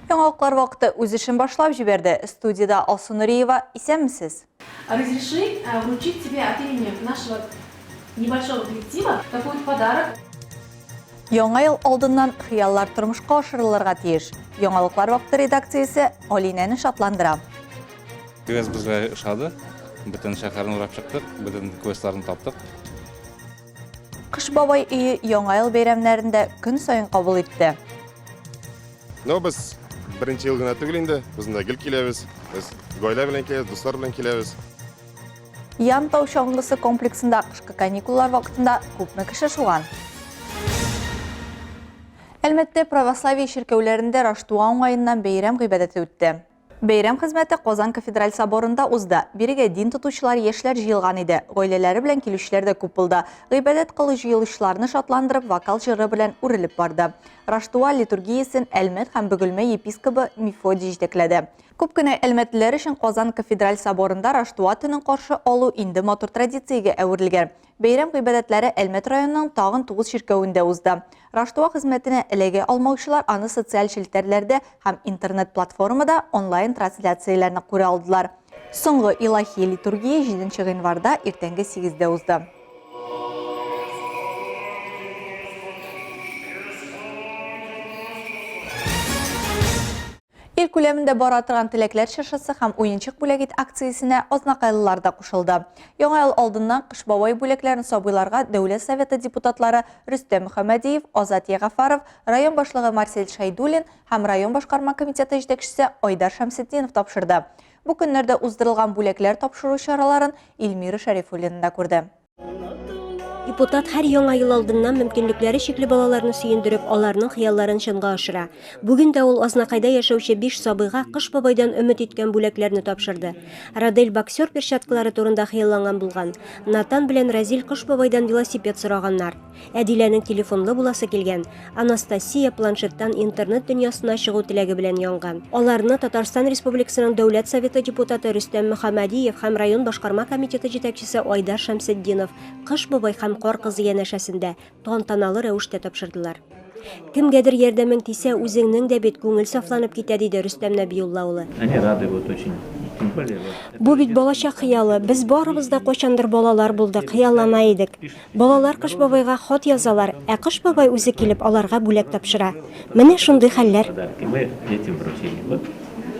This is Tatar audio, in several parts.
Яңалыклар вакыты үз эшен башлап җибәрде. Студиядә Алсу Нуриева, исәнмесез! Разреши вручить тебе от имени нашего небольшого коллектива такой вот подарок. Яңа ел алдыннан хыяллар тормышка ашырылырга тиеш. Яңалыклар вакыты редакциясе Алинәне шатландыра. Квест безгә ошады. Бөтен шәһәрне урап чыктык, бөтен квестларны таптык. Кыш бабай өе Яңа ел бәйрәмнәрендә көн саен кабул итте. Но без беренче ел гына түгел инде, без монда гел киләбез. Без гаилә белән киләбез, дуслар белән киләбез. Ян тау чаңгысы комплексында кышкы каникуллар вакытында күпме кеше шуган? Әлмәттә православие чиркәүләрендә Раштуа уңаеннан бәйрәм гыйбадәте үтте. Бәйрәм хезмәте Казан кафедраль соборында узды. Бирегә дин тотучылар, яшьләр җыелган иде. Гаиләләре белән килүчеләр дә күп булды. Гыйбадәт кылу җыелучыларны шатландырып, вокал җыры белән үрелеп барды. Раштуа литургиясен Әлмәт һәм Бөгелмә епискобы Мефодий җитәкләде. Күп кенә әлмәтлеләр өчен Казан кафедраль соборында Раштуа төнен каршы алу инде матур традициягә әверелгән. Бәйрәм гыйбадәтләре Әлмәт районының тагын тугыз чиркәвендә узды. Раштуа хезмәтенә эләгә алмаучылар аны социаль челтәрләрдә һәм интернет-платформада онлайн-трансляцияләрне күрә алдылар. Соңгы илаһи литургия җиденче гыйнварда иртәнге сигездә узды. Ил күләмендә бара торган Теләкләр чыршысы һәм Уенчык бүләк ит акциясенә азнакайлылар да кушылды. Яңа ел алдыннан Кыш бабай бүләкләрен сабыйларга Дәүләт Советы депутатлары Рөстәм Мөхәммәдиев, Азат Ягафаров, район башлыгы Марсель Шәйдуллин һәм район башкарма комитеты җитәкчесе Айдар Шәмсетдинов тапшырды. Бу көннәрдә уздырылган бүләкләр тапшыру чараларын Эльмира Шәрифуллина да күрде. Депутат һәр яңа ел алдыннан мөмкинлекләре чикле балаларны сөендереп, аларның хыялларын чынга ашыра. Бүген дә ул Азнакайда яшәүче биш сабыйга Кыш бабайдан өмет иткән бүләкләрне тапшырды. Радель боксер перчаткалары турында хыялланган булган. Натан белән Разил Кыш бабайдан велосипед сораганнар. Әдиләнең телефонлы буласы килгән, Анастасия планшеттан интернет дөньясына чыгу теләге белән янган. Аларны Татарстан Республикасының Дәүләт Советы депутаты Рөстәм Мөхәммәдиев һәм район башкарма комитеты җитәкчесе Айдар Шәмсетдинов Кыш бабай һәм Кар кызы янәшәсендә тантаналы рәвештә тапшырдылар. Кемгәдер ярдәмең тисә, үзеңнең дә бит күңел сафланып китә, диде Рөстәм Нәбиулла улы. Они рады вот очень. Тем более вот. Бу бит балачак хыялы. Без барыбыз да кайчандыр балалар булдык, хыяллана идек. Балалар Кыш бабайга хат язалар, ә Кыш бабай үзе килеп аларга бүләк тапшыра. Менә шундый хәлләр. Подарки мы детям вручили. Вот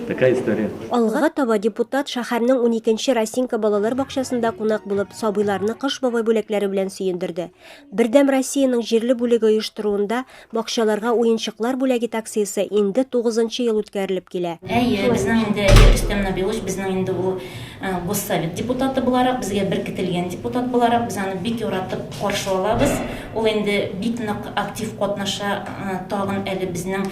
такая история. Алга таба депутат шәһәрнең уникенче Росинка балалар бакчасында кунак булып, сабыйларны Кыш бабай бүләкләре белән сөендерде. Бердәм Россиянең җирле бүлеге оештыруында бакчаларга уенчыклар бүләк ит акциясе инде тугызынчы ел үткәрелеп килә. Әйе, безнең инде Рөстәм Набилович безнең инде ул Госсовет депутаты буларак, безгә беркетелгән депутат буларак, без аны бик яратып каршы алабыз. Ул инде бик нык актив катнаша, тагын әле безнең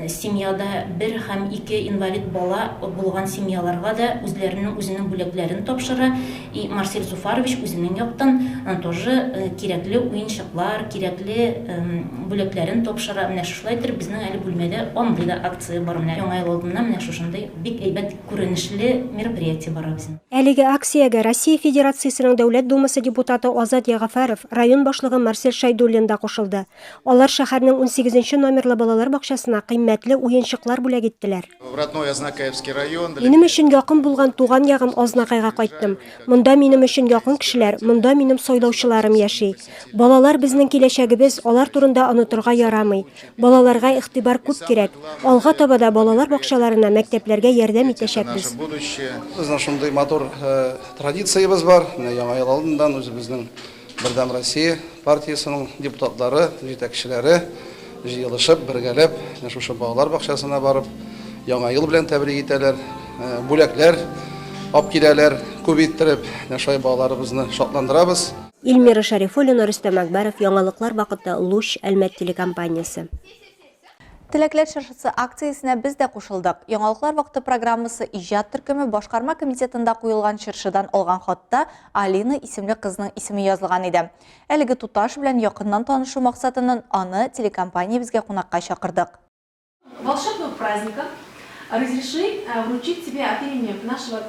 Семьяда бер һәм ике инвалид бала булган семьяларга да үзләренең үзенең бүләкләрен тапшыра. И Марсель Зуфарович үзенең яктан тоже кирәкле уенчыклар, кирәкле бүләкләрен тапшыра. Менә шушылай итеп безнең әле бүлмәдә андый да акция бар. Менә Яңа ел алдыннан менә шушындый бик әйбәт күренешле мероприятие бара безнең. Әлеге акциягә Россия Федерациясенең Дәүләт Думасы депутаты Азат Ягафәров, район башлыгы Марсель Шәйдуллин да кушылды. Алар шәһәрнең унсигезенче номерлы балалар бакчасына кыйммәтле уенчыклар бүләк иттеләр. В родной Азнакаевский район. Минем өчен якын булган туган ягым Азнакайга кайттым. Монда минем өчен якын кешеләр, монда минем сайлаучыларым яши. Балалар безнең киләчәгебез, алар турында онытырга ярамый. Балаларга игътибар күп кирәк. Алга таба да балалар бакчаларына, мәктәпләргә ярдәм итәчәкбез. Безнең шундый матур традициябез бар. Менә Яңа ел алдыннан үзебезнең Бердәм Россия партиясенең депутатлары, җитәкчеләре җыелышып, бергәләп, менә шушы балалар бакчасына барып, Яңа ел белән тәбрик итәләр, бүләкләр алып киләләр, күп иттереп, менә шулай балаларыбызны шатландырабыз. Эльмира Шәрифуллина, Рөстәм Әкбәров, Яңалыклар вакыты, Луч, Әлмәт телекомпаниясе. Теләкләр чыршысы акциясенә без дә кушылдык. Яңалыклар вакыты программасы иҗат төркеме башкарма комитетында куелган чыршыдан алган хатта Алина исемле кызның исеме язылган иде. Әлеге туташ белән якыннан танышу максатыннан аны телекомпаниябезгә кунакка чакырдык. Волшебного праздника разреши вручить тебе от имени нашего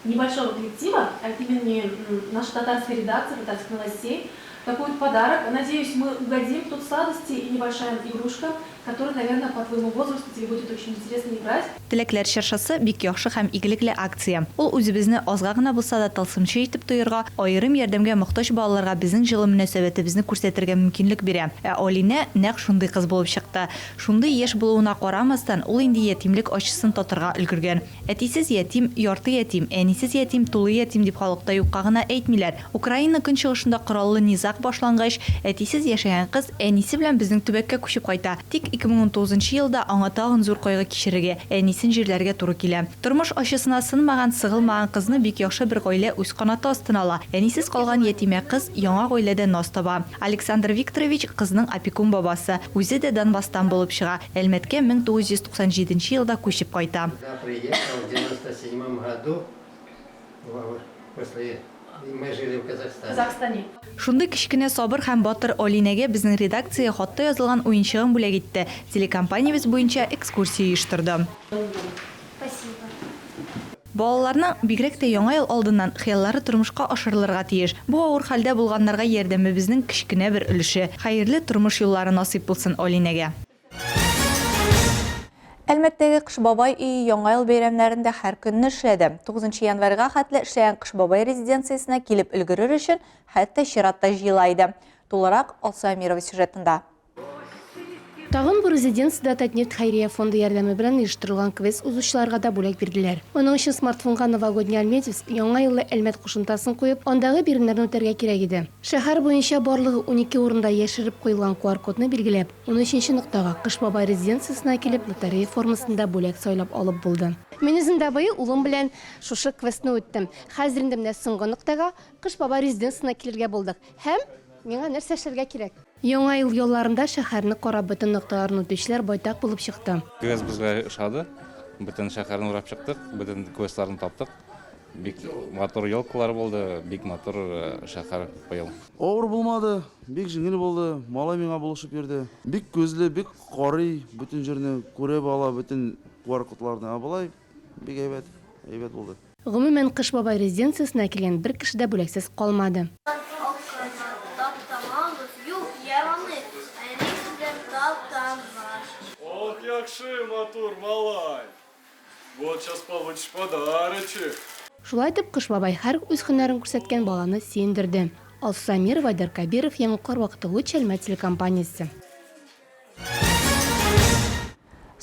небольшого коллектива, от имени нашей татарской редакции, татарских новостей, такой вот подарок. Надеюсь, мы угодим. Тут сладости и небольшая игрушка. который, наверное, по твоему возрасту тебе будет очень интересно играть. Теләкләр чыршысы, бик яхшы һәм игелекле акция. Ул үзебезне азга гына булса да тылсымчы итеп тоерга, аерым ярдәмгә мохтаҗ балаларга безнең җылы мөнәсәбәтебезне күрсәтергә мөмкинлек бирә. Ә Алинә нәкъ шундый кыз булып чыкты. Шундый яшь булуына карамастан, ул инде ятимлек ачысын татырга өлгергән. Әтисез ятим, ярты ятим, әнисез ятим, тулы ятим дип халыкта юкка гына әйтмиләр. Украина көнчыгышында кораллы низаг башлангач, әтисез яшәгән кыз әнисе белән безнең төбәккә күчеп кайта. Тик 2019 нчы елда аңа тагын зур кайгы кичерергә, әнисен җирләргә туры килә. Тормыш ачысына сынмаган, сыгылмаган кызны бик яхшы бер гаилә үз канаты астына ала. Әнисез калган ятимә кыз яңа гаиләдә наз таба. Александр Викторович, кызның опекун бабасы. Үзе дә Донбасстан булып чыга. Әлмәткә 1997 нче елда күчеп кайта. Сюда приехал в 97 году, после мы жили в Казахстане. Казахстане. Шундый кечкенә сабыр һәм батыр Алинәгә безнең редакция хатта язылган уенчыгын бүләк итте, телекомпаниябез буенча экскурсия оештырды. Спасибо. Балаларның, бигрәк тә Яңа ел алдыннан, хыяллары тормышка ашырылырга тиеш. Бу авыр хәлдә булганнарга ярдәмебезнең кечкенә бер өлеше. Хәерле тормыш юллары насыйп булсын Алинәгә. Әлмәттәге Кыш бабай өе Яңа ел бәйрәмнәрендә һәр көнне эшләде. 9 январьга хәтле эшләгән Кыш бабай резиденциясенә килеп өлгерер өчен хәтта чират та җыела иде. Тулырак Алсу Әмирова сюжетында. Тагын бу резиденциядә Татнефть хәйрия фонды ярдәме белән оештырылган квест узучыларга да бүләк бирделәр. Моның өчен смартфонга Новогодний Альметьевск, Яңа еллы Әлмәт кушымтасын куеп, андагы биремнәрне үтәргә кирәк иде. Шәһәр буенча барлыгы 12 урында яшереп куелган QR-кодны билгеләп, унөченче ноктага, Кыш бабай резиденциясенә килеп, лотерея формасында бүләк сайлап алып булды. Мин үзем дә быел улым белән шушы квестны үттем. Хәзер инде менә соңгы ноктага, Кыш бабай резиденциясенә килергә булдык. Һәм миңа нәрсә эшләргә кирәк? Яңа ел ялларында шәһәрне карап бөтен нокталарын үтүчеләр байтак булып чыкты. Квест безгә ошады. Бөтен шәһәрне урап чыктык, бөтен квестларны таптык. Бик матур елкалар булды, бик матур шәһәр быел. Авыр булмады, бик җиңел булды. Малай миңа булышып йөрде. Бик күзле, бик карый, бөтен җирне күреп ала, бөтен QR-кодларны. Ә болай бик әйбәт, әйбәт булды. Гомумән, Кыш бабай резиденциясенә килгән бер кеше дә бүләксез калмады. Таптамагыз, юк, ярамый, әни белән таптангач. Ох, яхшы матур малай! Вот сейчас получишь подарочек. Шулай итеп, Кыш бабай һәр үз һөнәрен күрсәткән баланы сөендерде. Алсу Самирова, Айдар Кәбиров, Яңалыклар вакыты, Луч Әлмәт телекомпаниясе.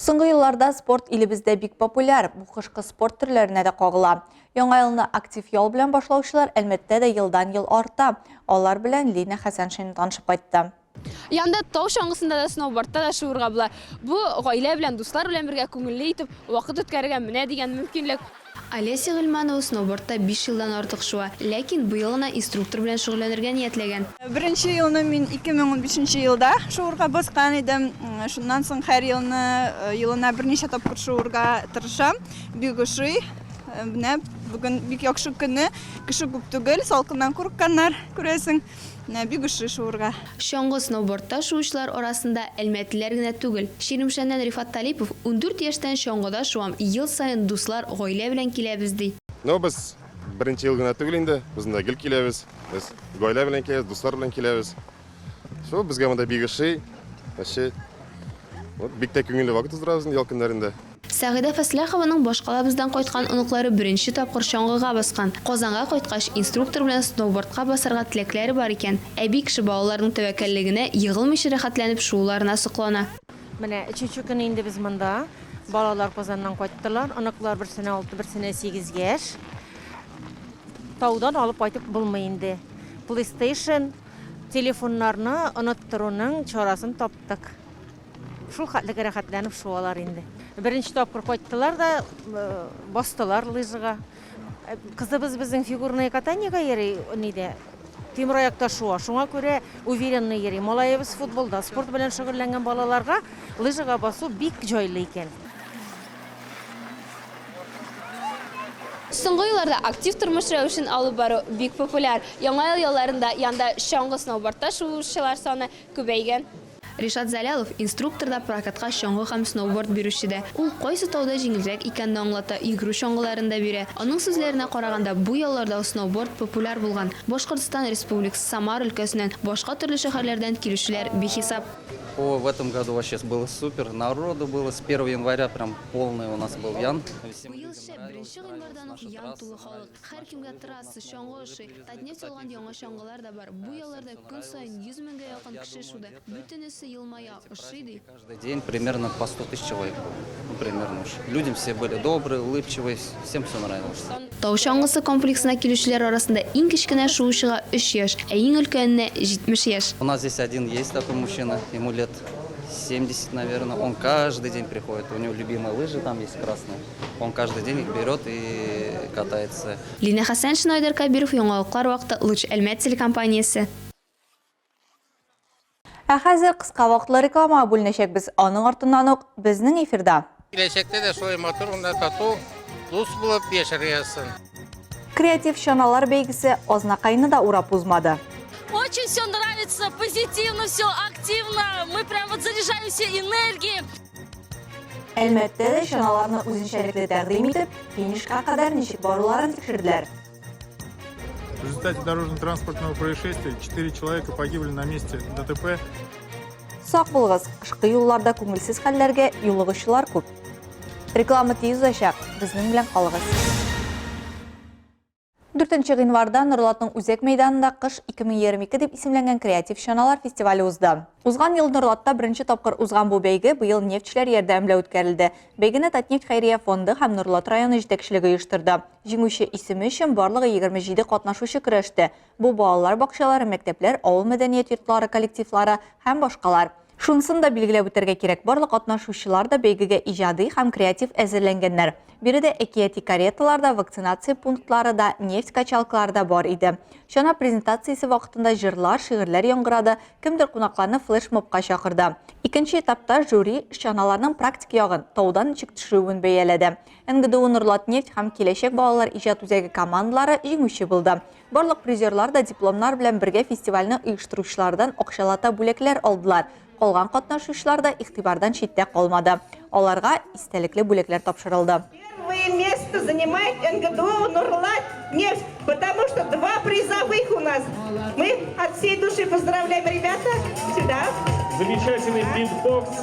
Соңгы елларда спорт илебездә бик популяр. Бу кышкы спорт төрләренә дә кагыла. Яңа елны актив ял белән башлаучылар Әлмәттә дә елдан-ел арта. Алар белән Лина Хәсәншина танышып кайтты. Янда тау чаңгысында да, сноубордта да шуырга була. Бу гаилә белән, дуслар белән бергә күңелле итеп вакыт үткәрергә менә дигән мөмкинлек. Олеся Гыйльманова сноубордта биш елдан артык шуа, ләкин быел гына инструктор белән шөгыльләнергә ниятләгән. Беренче елны мин 2015 нче елда шуырга баскан идем. Шуннан соң һәр елны елына берничә тапкыр шуырга тырышам. Бик ошый. Менә бүген бик яхшы көне. Кеше күп түгел, салкыннан курыкканнар, күрәсең. Менә бик ошый шуырга. Чаңгы, сноубордта шуучылар арасында әлмәтлеләр генә түгел. Чирмешәннән Рифат Талипов, 14 яшьтән чаңгыда шуам, ел саен дуслар, гаилә белән киләбез, ди. Ну, без беренче ел генә түгел инде, без монда гел киләбез. Без гаилә белән киләбез, дуслар белән киләбез. Шул безгә монда бик ошый. Вообще, вот бик тә күңелле вакыт уздырабыз инде ял көннәрендә. Сәгыйдә Фәсләхованың башкалабыздан кайткан оныклары беренче тапкыр чаңгыга баскан. Казанга кайткач, инструктор белән сноубордка басарга теләкләре бар икән. Әби кеше балаларның тәвәккәллегенә, егылмыйча рәхәтләнеп шууларына соклана. Менә өченче көн инде без монда. Балалар Казаннан кайттылар. Оныклар берсенә алты, берсенә сигез яшь. Таудан алып кайтып булмый инде. Плейстейшн, телефоннарны оныттыруның чарасын таптык. Шул хәтлек рәхәтләнеп шуалар инде. Беренче тапкыр кайттылар да, бастылар лыжага. Кызыбыз безнең фигурное катаниегә йөри, нидә, тимераякта шуа. Шуңа күрә уверенный йөри. Малаебыз футболда, спорт белән шөгыльләнгән балаларга лыжага басу бик җайлы икән. Соңгы елларда актив тормыш рәвешен алып бару бик популяр. Яңа ел ялларында янда чаңгы-сноубордта шуучылар саны күбәйгән. Ришат Залялов, инструктор да, прокатка чаңгы һәм сноуборд бирүче дә. Ул кайсы тауда җиңелрәк икәнне аңлата, йөгерү чаңгыларын да бирә. Аның сүзләренә караганда, бу ялларда сноуборд популяр булган. Башкортстан Республикасы, Самара өлкәсеннән, башка төрле шәһәрләрдән килүчеләр бихисап. О, в этом году вообще было супер. Народу было с 1 января прям полный у нас был Ян. Быел шәп, беренче гыйнвардан ук Ян тулы халык. Һәркемгә трасса, чаңгы ошый. Татнефть алган яңа чаңгылар да бар. Бу ялларда көн саен 100 меңгә якын кеше шуды. Бөтенесе елмая, ошый, ди. Каждый день примерно по 100 тысяч человек было. Ну, примерно уж. Людям все были добрые, улыбчивые, всем все нравилось. Тау чаңгысы комплексына килүчеләр арасында иң кечкенә шуучыга өч яшь, ә иң өлкәненә 70 яшь. У нас здесь один есть такой мужчина, ему лет 70, наверное. Он каждый день приходит. У него любимые лыжи там есть красные. Он каждый день их берет и катается. Линә Хәсәншина, Айдар Кәбиров, Яңалыклар вакыты, Луч Әлмәт телекомпаниясе. Ә хәзер кыска вакытлы рекламага бүленәчәкбез. Аның артыннан ук безнең эфирда. Киләчәктә дә шулай матур гына тату, дус булып яшәргә язсын. Креатив чаналар бәйгесе Азнакайны да урап узмады. Очень все нравится, позитивно все, активно. Мы прям вот заряжаемся энергией. Әлмәттә дә чаналарны үзенчәлекле тәкъдим итеп, финишка кадәр ничек баруларын тикшерделәр. В результате дорожно-транспортного происшествия 4 человека погибли на месте ДТП. Сак булыгыз, кышкы юлларда күңелсез хәлләргә юлыгучылар күп. Реклама тиз узачак, безнең белән калыгыз. 4 гыйнварда Норлатның үзәк мәйданында Кыш 2022 дип исемләнгән креатив чаналар фестивале узды. Узган ел Норлатта беренче тапкыр узган бу бәйге быел нефтьчеләр ярдәме белән үткәрелде. Бәйгене Татнефть хәйрия фонды һәм Норлат районы җитәкчелеге оештырды. Җиңүче исеме өчен барлыгы 27 катнашучы көрәште. Бу балалар бакчалары, мәктәпләр, авыл мәдәният йортлары коллективлары һәм башкалар. Шунысын да билгеләп үтәргә кирәк, барлык катнашучылар да бәйгегә иҗади һәм креатив әзерләнгәннәр. Биредә әкияти кареталар да, вакцинация пунктлары да, нефть качалкалары да бар иде. Чана презентациясе вакытында җырлар, шигырьләр яңгырады, кемдер кунакларны флешмобка чакырды. Икенче этапта жюри чаналарның практик ягын, таудан ничек төшерүен бәяләде. НГДУ Нурлатнефть һәм Киләчәк балалар иҗат үзәге командалары җиңүче булды. Барлык призерлар да дипломнар белән бергә фестивальне оештыручылардан акчалата бүләкләр алдылар. Калган катнашучылар да игътибардан читтә калмады. Аларга истәлекле бүләкләр тапшырылды. Первое место занимает НГДУ Нурлатнефть, потому что два призовых у нас. Мы от всей души поздравляем, ребята. Сюда. Замечательный битбокс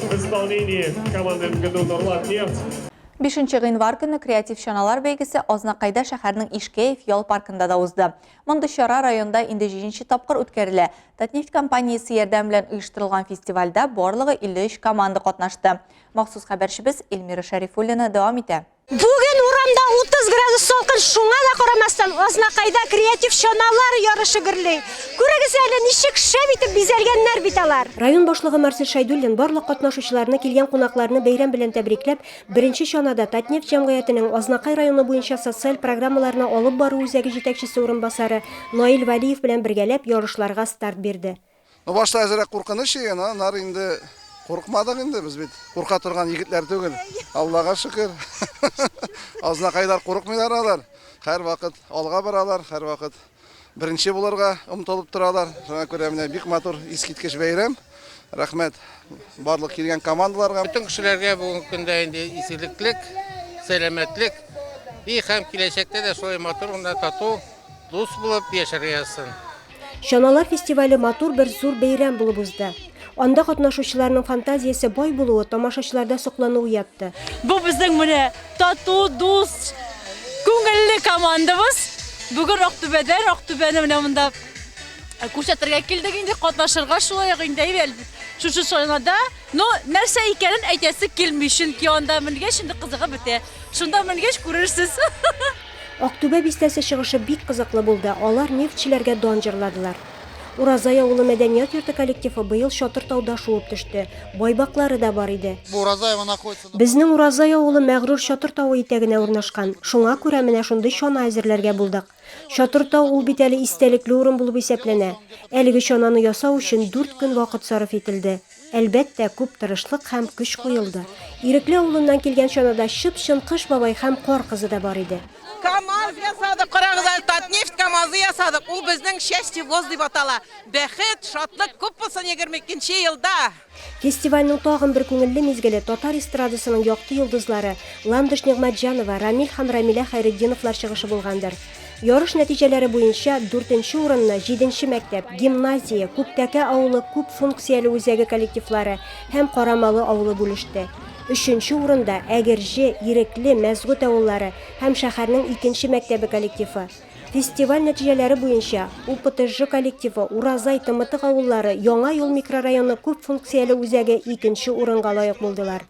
в исполнении команды НГДУ Нурлатнефть. 5 гыйнвар көнне креатив чаналар бәйгесе Азнакайда шәһәрнең Ишкәев ял паркында да узды. Мондый чара районда инде җиденче тапкыр үткәрелә. Татнефть компаниясе ярдәме белән оештырылган фестивальдә барлыгы 53 команда катнашты. Махсус хәбәрчебез Эльмира Шәрифуллина дәвам итә. Бүген урамда 30 градус салкын, шуңа да карамастан, Азнакайда креатив чаналар ярышы гөрли. Күрегез әле, ничек шәп итеп бизәлгәннәр бит алар! Район башлыгы Марсель Шәйдуллин барлык катнашучыларны, килгән кунакларны бәйрәм белән тәбрикләп, беренче чанада Татнефть җәмгыятенең Азнакай районы буенча социаль программаларны алып бару үзәге җитәкчесе урынбасары Наил Вәлиев белән бергәләп ярышларга старт бирде. Ну, башта әзрәк куркыныч иде, но аннары инде курыкмадык инде, без бит курка торган егетләр түгел. Аллага шөкер. Азнакайлар курыкмыйлар алар. Һәрвакыт алга баралар, һәрвакыт беренче булырга омтылып торалар. Шуңа күрә менә бик матур, искиткеч бәйрәм. Рәхмәт барлык килгән командаларга. Бөтен кешеләргә бүгенге көндә инде изгелеклек, сәламәтлек и һәм киләчәктә дә шулай матур гына тату, дус булып яшәргә язсын. Чаналар фестивале матур бер зур бәйрәм булып узды. Анда катнашучыларның фантазиясе бай булуы тамашачыларда соклану уятты. Бу безнең менә тату, дус, күңелле командабыз. Бүген Актүбәдән, Актүбәне менә монда күрсәтергә килдек инде, катнашырга шулай ук инде әйбәт. Шушы чанада, но нәрсә икәнен әйтәсе килми, чөнки анда менгәч инде кызыгы бетә. Шунда менгәч күрерсез. Актүбә бистәсе чыгышы бик кызыклы булды, алар нефтьчеләргә дан җырладылар. Уразай авылы мәдәният йорты коллективы быел Чатыр тауда шуып төште, байбаклары да бар иде. Безнең Уразай авылы мәгърур Чатыр тавы итәгенә урнашкан, шуңа күрә менә шундый чана әзерләргә булдык. Чатыр тау ул бит әле истәлекле урын булып исәпләнә. Әлеге чананы ясау өчен дүрт көн вакыт сарыф ителде. Әлбәттә, күп тырышлык һәм көч куелды. Ирекле авылыннан килгән чанада чып-чын Кыш бабай һәм Кар кызы да бар иде. КАМАЗ ясадык, карагыз әле, Татнефть КАМАЗы ясадык. Ул безнең Счастье воз дип атала. Бәхет, шатлык күп булсын 22 нче елда! Фестивальнең тагын бер күңелле мизгеле татар эстрадасының якты йолдызлары Ландыш Нигъмәтҗанова, Рамил һәм Рамилә Хәйретдиновлар чыгышы булгандыр. Ярыш нәтиҗәләре буенча дүртенче урынны җиденче мәктәп, гимназия, Күктәкә авылы күп функцияле үзәге коллективлары һәм Карамалы авылы бүлеште. Өченче урында, Әгерҗе, Ирекле, Мәсгуть авыллары һәм шәһәрнең икенче мәктәбе коллективы. Фестиваль нәтиҗәләре буенча, УПТЖ коллективы, Уразай, Тымытык авыллары, Яңа юл микрорайоны күп функцияле үзәге икенче урынга лаек булдылар.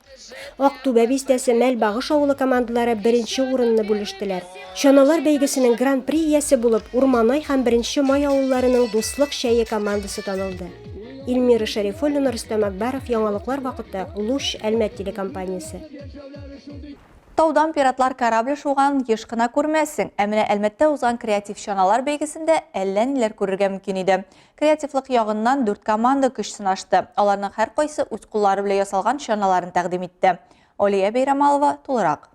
Актүбә бистәсе, Мәлбагыш авылы командалары беренче урынны бүлештеләр. Чаналар бәйгесенең Гран-при иясе булып Урманай һәм Беренче Май авылларының Дуслык чәе командасы танылды. Эльмира Шәрифуллина, Рөстәм Әкбәров, Яңалыклар вакыты, Луч, Әлмәт телекомпаниясе. Таудан пиратлар корабле шуганын еш кына күрмәссең, ә менә Әлмәттә узган креатив чаналар бәйгесендә әллә ниләр күрергә мөмкин иде. Креативлык ягыннан дүрт команда көч сынашты. Аларның һәркайсы үз куллары белән ясалган чаналарын тәкъдим итте. Алия Бәйрамалова тулырак.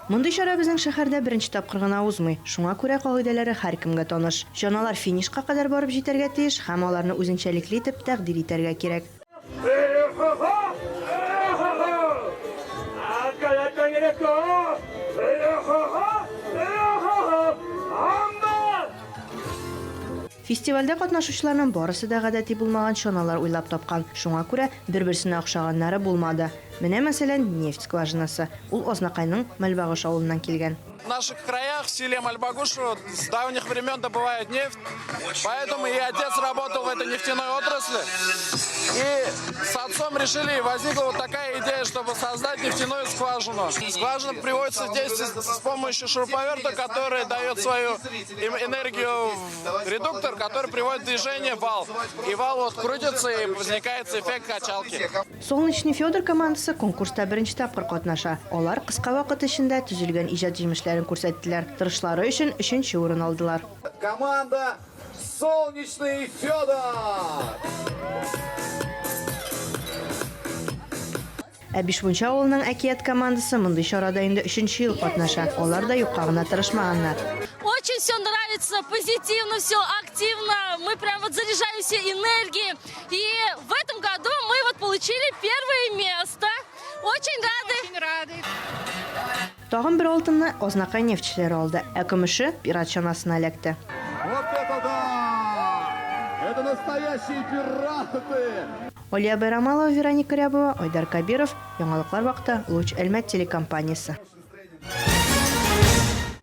Мондый чара безнең шәһәрдә беренче тапкыр гына узмый, шуңа күрә кагыйдәләре һәркемгә таныш. Чаналар финишка кадәр барып җитәргә тиеш һәм аларны үзенчәлекле итеп тәкъдир итәргә кирәк. Фестивальдә катнашучыларның барысы да гадәти булмаган чаналар уйлап тапкан, шуңа күрә бер-берсенә охшаганнары булмады. Менә, мәсәлән, нефть скважинасы. Ул Азнакайның Мальбагыш авылыннан килгән. В наших краях, в селе Мальбагушево, с давних времен добывают нефть, поэтому и отец работал в этой нефтяной отрасли. И с отцом решили, и возникла вот такая идея, чтобы создать нефтяную скважину. Скважина приводится в действие с помощью шуруповерта, который дает свою энергию в редуктор, который приводит в движение вал. И вал вот крутится, и возникает эффект качалки. Солнечный Федор командасы конкурста беренче тапкыр катнаша. Алар кыска вакыт эчендә төзелгән иҗат җимешләрен күрсәттеләр. Тырышлары өчен өченче урын алдылар. Команда Солнечный Федор! Ә Бишмунча авылының Әкият командасы мондый чарада инде өченче ел катнаша. Алар да юкка гына тырышмаганнар. Очень все нравится, позитивно все, активно. Мы прям вот заряжаемся энергией. И в этом году мы вот получили первое место. Очень рады. Очень рады. Тагын бер алтынны Азнакай нефтьчеләре алды, ә көмеше пират чанасына эләкте. Вот это да! Это настоящие пираты! Алия Байрамалова, Вероника Рябова, Айдар Кабиров, Яңалыклар вакыты, Луч Әлмәт телекомпаниясе.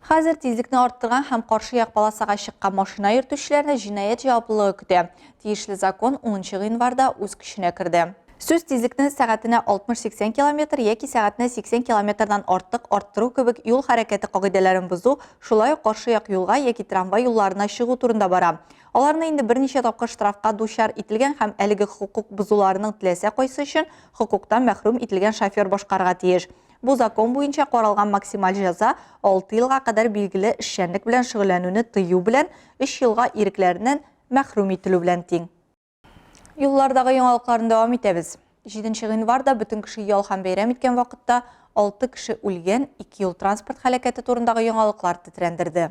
Хәзер тизлекне арттырган һәм каршы як полосага чыккан машина йөртүчеләрне җинаять җаваплылыгы көтә. Тиешле закон унынчы гыйнварда үз көченә керде. Сүз тизлекне сәгатенә 60-80 километр яки сәгатенә 80 километрдан артык арттыру кебек юл хәрәкәте кагыйдәләрен бозу, шулай ук каршы як юлга яки трамвай юлларына чыгу турында бара. Аларны инде берничә тапкыр штрафка дучар ителгән һәм әлеге хокук бозуларының теләсә кайсы өчен хокуктан мәхрүм ителгән шофер башкарырга тиеш. Бу закон буенча каралган максималь җәза 6 елга кадәр билгеле эшчәнлек белән шөгыльләнүне тыю белән 3 елга ирекләреннән мәхрүм ителү белән тиң. Юллардагы яңалыкларны дәвам итәбез. 7 гыйнварда бөтен кеше ял һәм бәйрәм иткән вакытта 6 кеше үлгән ике юл-транспорт һәлакәте турындагы яңалыклар тетрәндерде.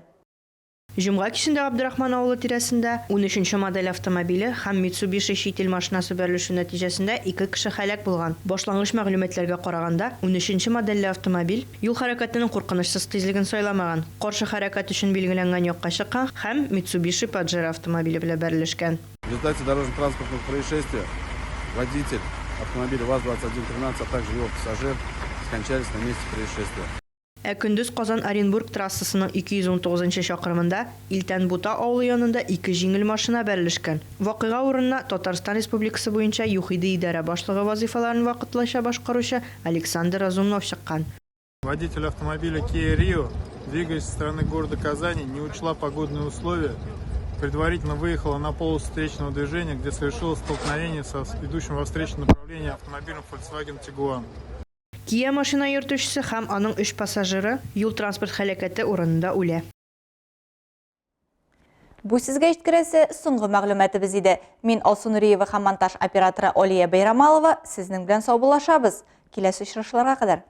Җомга кичендә Габдрахман авылы тирәсендә унөченче модель автомобиле һәм Митсубиши чит ил машинасы бәрелешү нәтиҗәсендә ике кеше һәлак булган. Башлангыч мәгълүматларга караганда, унөченче модельле автомобиль юл хәрәкәтенең куркынычсыз тизлеген сайламаган, каршы хәрәкәт өчен билгеләнгән якка чыккан һәм Митсубиши Паджеро автомобиле белән бәрелешкән. В результате дорожно-транспортного происшествия водитель автомобиля ВАЗ-2113, а также его пассажир скончались на месте происшествия. Ә көндез Казан-Оренбург трассасының 219 нчы чакрымында Илтән-Бута авылы янында ике җиңел машина бәрелешкән. Вакыйга урынына Татарстан Республикасы буенча ЮХИДИ идарә башлыгы вазыйфаларын вакытлыча башкаручы Александр Разумнов чыккан. Водитель автомобиля Kia Rio, двигаясь со стороны города Казани, не учла погодные условия, предварительно выехала на полосу встречного движения, где совершила столкновение со идущим во встречном направлении автомобилем Volkswagen Tiguan. Kia машина йөртүчесе һәм аның өч пассажиры юл-транспорт һәлакәте урынында үлә. Бу сезгә җиткерәсе соңгы мәгълүматыбыз иде. Мин Алсу Нуриева һәм монтаж операторы Алия Бәйрамалова сезнең белән саубуллашабыз. Киләсе очрашуларга кадәр.